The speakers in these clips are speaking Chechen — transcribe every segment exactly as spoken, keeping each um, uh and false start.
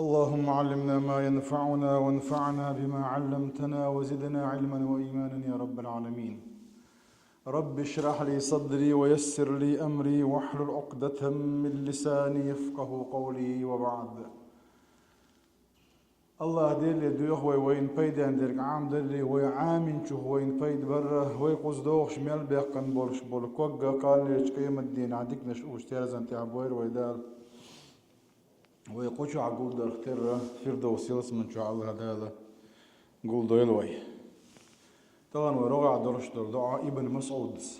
اللهم علمنا ما ينفعنا وانفعنا بما علمتنا وزدنا علما وإيمانا يا رب العالمين. رب اشرح لي صدري ويسر لي أمري واحلل عقدة من لساني يفقه قولي وبعد. Аллах Деле доьху вай вайна пайден дерг Ӏамадалле, вай Ӏаминчух вайна пайда барра, вай кхуза догӀуш мел баьккхина болуш болу ког а кхаллерчу къематдийнахь диканаш уьш терзан тӀехь бойла вай Дала. Вай кху чохь гулдарх терра Фирдовс ялсаман чохь Аллах Дала гулдойла вай. Тахана вай рогӀехь долуш долу доӀа Ибн МасӀудас.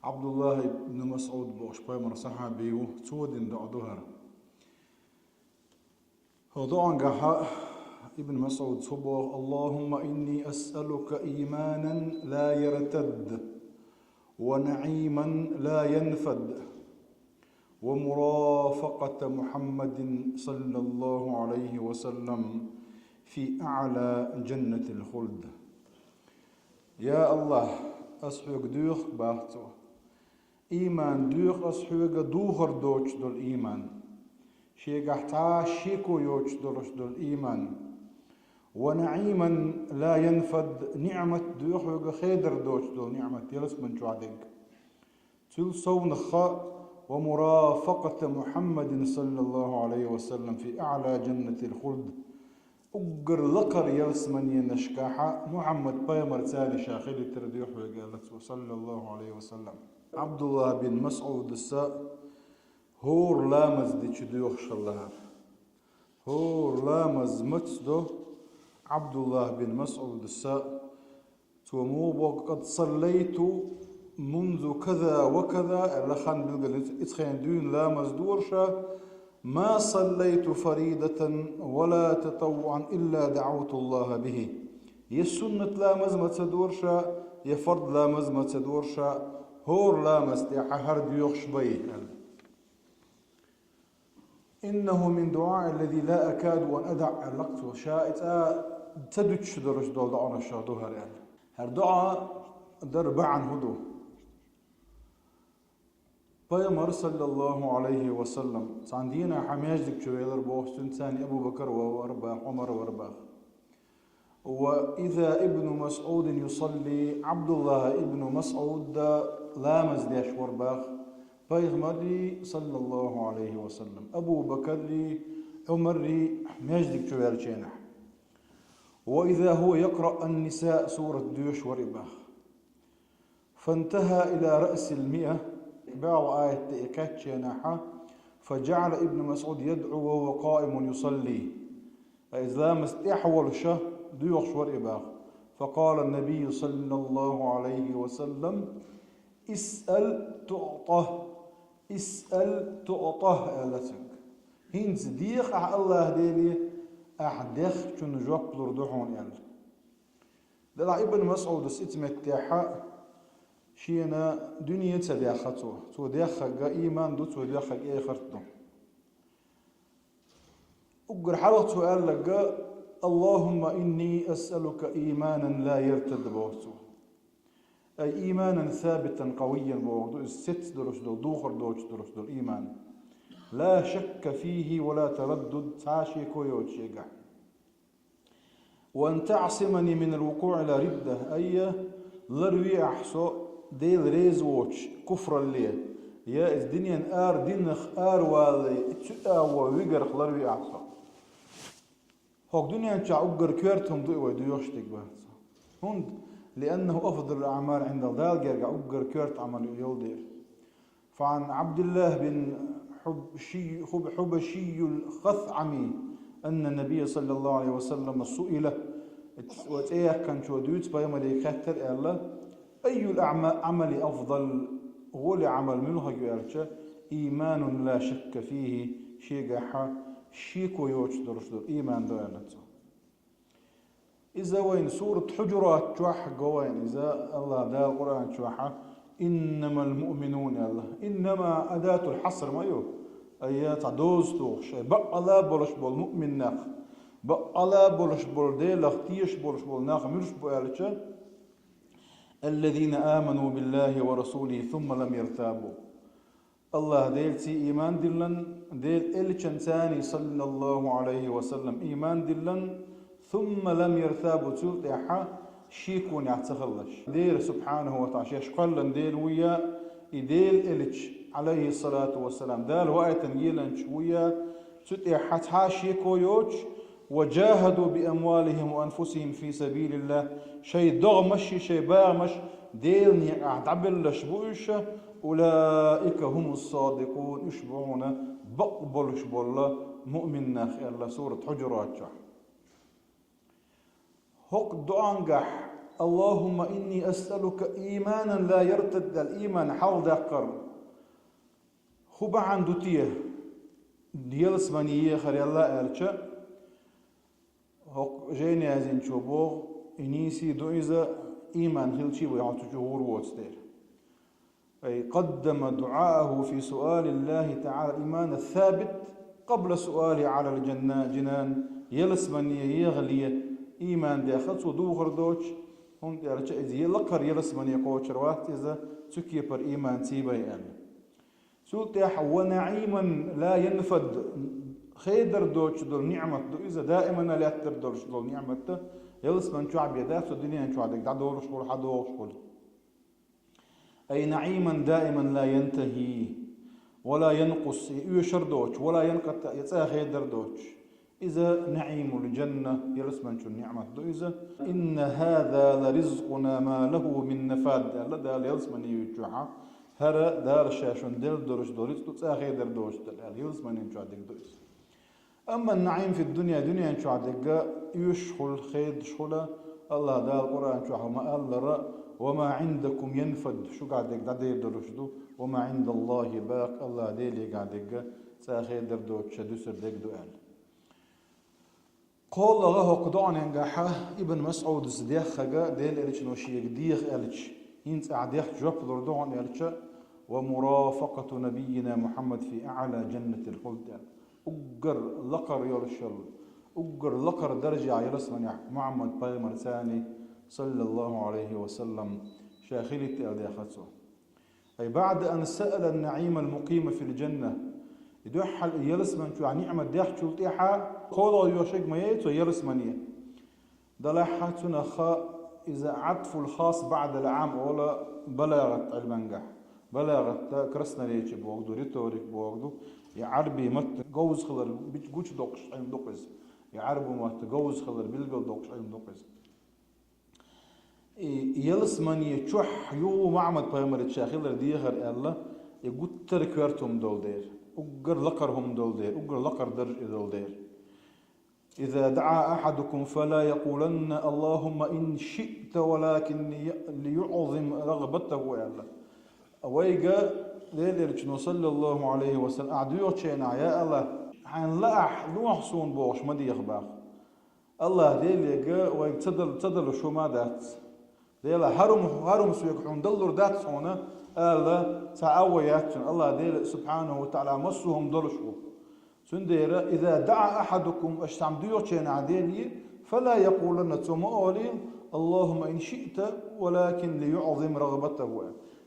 Ӏабдуллах ибн МасӀуд бохуш пайхамар сахьаби ву, цо дина доӀа ду хӀара. ХӀокху доӀангахь Ибн МасӀудас хӀу боху: اللهم إني أسألك إيمانا لا يرتد، ونعيما لا ينفد، ومرافقة محمد صلى الله عليه وسلم في أعلى جنة الخلد. Я Аллах, ас хьоьга доьху, боху цо, ийман, доьху ас хьоьга духар доцуш долу ийман, шегахь цхьа а шеко йоцуш долуш долу ийман. ونعيما لا ينفد, ниӀмат доьху хьоьга хедар доцуш долу ниӀмат, ялсаман чохь дерг. Цул совнаха: ومرافقة محمد صلى الله عليه وسلم في أعلى جنة الخلد. Уггар лакхара ялсаманенашкахь Мухьаммад пайхамарца ша хилийтар доьху хьоьга, аьлла цо, саллаллаху Ӏалайхи ва саллам. Ӏабдуллах бин МасӀудаса хӀора ламаз дича доьхуш хилла хӀара. ХӀора ламаз маца до Ӏабдуллах бин МасӀудаса, цо муха боху: قد صليت منذ كذا وكذا, аьлла, хан билгалдина, иза хенахь дуьйна ламаз дора ша, ما صليت فريضة ولا تطوعا إلا دعوت الله به. Я суннат ламаз ма ца дора ша, я фард ламаз ма ца дора ша, хӀора ламаз тӀехь хӀара доьхуш бай, аьлла. إنه من دعائي الذي لا أكاد أن أدع, аьлла цо, ша иза ца дуьтуш долуш долу доӀанашах ду хӀара, аьлла. ХӀара доӀа дар бахьана хӀун ду? Пайхамар, саллаллаху Ӏалайхи ва саллам, цхьана дийнахь маьждиг чу велар боху, цуьнца Абу Бакар вара боху, Ӏумар вара боху. وإذا ابن مسعود يصلي, Ӏабдуллах ибн МасӀуд ламаз деш вара боху, пайхамаррий, саллаллаху Ӏалайхи ва саллам, Абу Бакаррий, Ӏумаррий маьждиг чу ваьллачу хенахь. وإذا هو يقرأ النساء сурат доьшуш вара и боху. فانتهى إلى رأس المائة, бӀе аят тӀе и кхаьччу хенахь, فجعل ابن مسعود يدعو وهو قائم يصلي. Иза ламаз тӀехь волуш доьхуш вара и боху. فقال النبي صلى الله عليه وسلم: اسأل تعطه، اسأل تعطه, аьлла цуьнга. ХӀинца деха ахь Аллах Деле, ахь дехначунна жоп лур ду хьуна, аьлла. Делахь Ибн МасӀудас иза меттехь шена дуьне ца дехха цо. Цо деххарг ийман ду, цо деххарг эхарт ду. Уггар хьалха цо аьлларг: اللهم إني أسألك إيمانا لا يرتد, боху цо. أي إيمانا ثابتا قويا, боху ду иза, цец долуш долу, духар доцуш долуш долу ийман. لا شك فيه ولا تردد, цхьа а шеко йоцуш шегахь. وأن تعصمني من الوقوع إلى الردة, айя, ларве ахь со Дела реза воцуш куфралле, я иза динан ара, динах аравалале, цу агӀор вигарх ларве ахь со. ХӀокху дуьнен чохь уггар коьрта хӀума ду и вай доьхуш дерг, боху цо. ХӀунда, لأنه أفضل الأعمال عند الله, Дала гергахь уггар коьрта Ӏамал ю йолу дела. فعن عبد الله بن حبشي، حب-، حبشي الخثعمي أن النبي صلى الله عليه وسلم سئل, ва цӀе яьккхинчо дуьйцу, пайхамаре хаьттира аьлла: أي الأعم-، العمل أفضل, гӀоле Ӏамал муьлхарг ю аьлча, إيمان لا شك فيه, шегахь шеко йоцуш долуш долу ийман ду аьлла цо. Иза вайна сурат Хьуджурат чохь го вайна иза, Аллах Дала Къуръан чохь: إنما المؤمنون аьлла. إنما أداة الحصر ма ю. Айя, цхьа доза тухуш, ай, баккъала болуш болу муъмин нах, баккъала болуш болу Делах тешаш болуш болу нах муьлш бу аьлча, الذين آمنوا بالله ورسوله ثم لم يرتابوا. Аллахь Делаца иман диллан, Дела элчанца, саллаллаху Ӏалайхи ва саллам, иман диллан, сумма лам яртабу, цул тӀехьа шеконехь ца хилалаш. Дела субхьанаху ва таӀала шаьш кхоьллина Дела вуй а, и Дела элча, Ӏалайхи салату ва салам, Дала ваийтина еланча вуй а, цу тӀехьа цхьа а шеко йоцуш, ва жахаду би амвалихим ва анфусихим фи сабилиллахь, шайн догӀмаш а, шайн багӀамаш а Делан некъахь дӀабелларш бу уьш, улаика хумус садикъун, уьш бу хьуна бакъ болуш болу муъмин нах, аьлла сурат Хьуджурат чохь. ХӀокху доӀангахь, Аллахумма инни асъалука иманан ла яртадда, аьлла, иман хьалхадаккхар хӀун бахьана ду те, ялсамане ехарелла аьлча, хӀокху жайна яздинчо боху, и нийса ду иза, иман хилчий вай хьо цу чу гӀур воцу дела. Ай къаддама дуӀааху фи суалиллахи таӀала имана сабит къабла суали Ӏалал жанна, жинан, ялсамане ехале иман дехха цо духар доцуш, хӀунда аьлча иза лакхара ялсамане кхочур вац иза, цу кепара иман ца бай аьлла. Цул тӀаьхьа ва наӀиман ла янфад, хедар доцуш долу ниӀмат ду иза, даимана лаьттар долуш долу ниӀмат ду, ялсаман чохь бен дац, цу дуьнен чохь дерг дӀадолуш хуьлу, хьадогӀуш хуьлу. Ай наӀиман даиман ла янтахи, ва ла янкъус, и оьшур доцуш, ва ла янкъатаӀ, и цӀа хедар доцуш. Иза наӀимул жанна, ялсаманчун ниӀмат ду иза. Инна хаза ла ризкъуна ма лаху мин нафад, аьлла Дала ялсамане юьйцучохь. ХӀара Дала ша шуна делла долуш долу рицкъ ду, цӀа хедар доцуш дерг аьлла, ялсаманин чохь дерг ду иза. Амма наӀим фи дунья, дуьнен чохь дерг оьшуш хуьлу, хедаш хуьлу, Аллахь Дала Къуръан чохь ма-аллара, ва ма Ӏиндакум янфад, шуьгахь дерг дӀадер долуш ду, ва ма Ӏиндаллахи бакъ, Аллахь Делегахь дерг цӀа хедар доцуш, ша дуьсур дерг ду аьлла. КхоалгӀа хӀокху доӀаненгахьа Ибн МасӀудас деххарг, Делан элчано шега деха аьлча, хӀинца ахь дехча жоп лур ду хьуна аьлча, ва мурафакъату набиййина Мухьаммад фи аӀла жаннатил хулд аьлла. Уггар лакхара йолуш йолу, уггар лакхара даржехь ялсаманехь Мухьаммад пайхамарца, саллаллаху Ӏалайхи ва саллам, ша хилийта аьлла деха цо. Ай баӀда ан саъала ан-наӀимал мукъима фил жанна. И дуьххьал и ялсаман чохь ниӀмат дехчул тӀаьхьа кхоалгӀа йоьшург ма яй цо ялсамане. Делахь цунах иза Ӏатфул хас баӀдал Ӏам олу балагӀат Ӏилмангахь. БалагӀат красноречие бохург ду, риторика бохург ду. И Ӏарбийн матта говза хилар гучудоккхуш Ӏилма ду-кх иза. И Ӏарбийн матта говза хилар билгалдоккхуш Ӏилма ду-кх иза. И ялсамане чохь юха Мухьаммад пайхамарца ша хилар дехар аьлла, и гуттар а коьрта хӀума долу дела, уггар лакхара хӀума долу дела, уггар лакхара дарж и долу дела. Иза даӀа ахьадукум фала якъуланна: «Аллахумма ин шиъта, валакин лиюъзим рагъбатаху», аьлла. Вайга Делан элчано, саллаллаху Ӏалайхи ва саллам, ахь доьхучу хенахь: «Я Аллах, хьайна лаахь, лохьа суна», бохуш ма деха боху. Аллах Делега вайга ца дал-, ца далуш хӀума дац. Дела, хӀара хӀума, хӀара хӀума соьга хьуна даллур дац хьуна, ала цхьа а вай яц цунна. Аллах Дела, субхьанаху ва таӀала, массо а хӀума долуш ву. Цундела, иза даӀа ахьадукум, аша цхьамма доьхучу хенахь Деле, фала якъуланна, цо ма олийла: «Аллахумма ин шиъта, валакин лиюъзим рагъбатаху».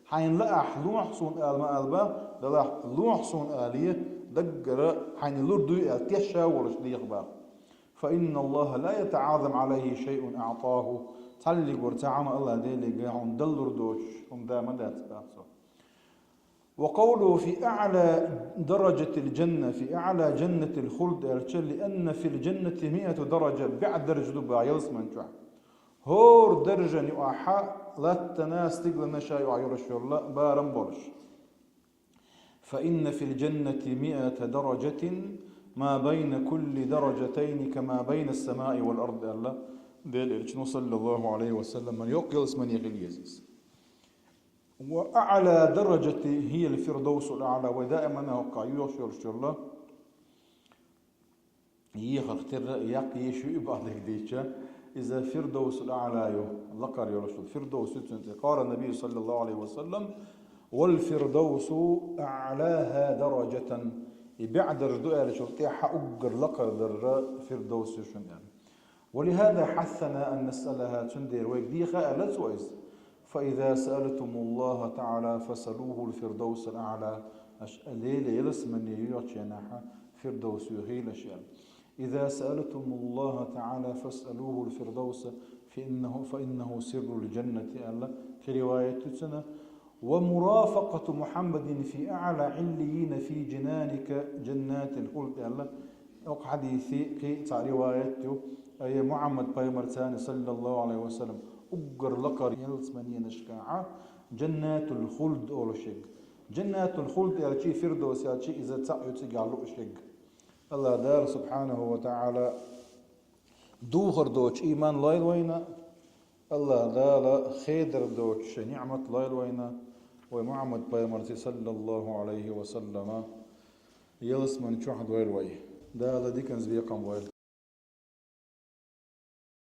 Хьайна лаахь, лохьа суна ала ма ала боху, делахь лохьа суна алий, даггара хьайна лур дуй аьлла, тешша а волуш деха боху. «Фа инна Аллаха ла ятаӀаззаму Ӏалайхи шайъун аӀтаху». Цхьаллиг вара цхьа хӀума Аллах Делега хьуна даллур доцуш хӀума да ма дац боху цо. «Ва къавлуху фи аӀла даражатил жанна, фи аӀла жаннатил хулд», аьлча, «лианна фил жаннати миату даража», бӀе даржа ду боху ялсаман чохь. ХӀора даржана юкъахь латтана стиглана ша юкъахь йолуш йолу барам болуш. «Фа инна фил жаннати миата даражатин ма байна кулли даражатайни кама байна ас-самаи вал ард», аьлла Делан элчано, саллаллаху Ӏалайхи ва саллам, йоккха ялсамане хила еза иза. «Ва аӀла даражати хиял фирдавсул аӀла», вай даимана хӀокхахь йоьхуш йолуш йолу ехарх терра яккха йиш ю и бахьаниг дийча, иза Фирдовсул АӀла ю, лакхара йолуш долу Фирдовс ю цуьнан цӀе. Къала Набий, саллаллаху Ӏалайхи ва саллам: «Вал Фирдовсу аӀлаха даражатан». И бӀе даржа ду аьллачул тӀаьхьа уггар лакхара даржа Фирдовс ю шуна аьлла. «Ва лихаза хьассана ан насъалаха», цундела вайга деха аьлла цо иза. «Фа иза саалтумуллаха таӀала фасалухул Фирдовсал аӀла». Аша леле ялсмани йоьхченахьа Фирдовс йохийла шел. إذا سألتم الله تعالى فاسألوه الفردوس فإنه، فإنه سر الجنة, аьлла, кхи риваят ю цуна. ومرافقة محمد في أعلى عليين في جنانك جنات الخلد, аьлла. Оха хьадиси кхи цхьа риваят ю, ай Мухьаммад пайхамарца, саллаллаху Ӏалайхи ва саллам, уггар лакхара ялсманенашкахьа, Джаннатул Хулд олушег. Джаннатул Хулд аьлчи, Фирдовс аьлчи, иза цхьаъ ю цигахь луушег. Аллах Дала субхьанаху ва таӀала духар доцу ийман лойла вайна, Аллах Дала хедар доцу шайн ниӀмат лойла вайна, вай Мухьаммад пайхамарца, саллаллаху Ӏалайхи ва саллама, ялсмани чохь дойла вай. Дала диканца бекхам войла.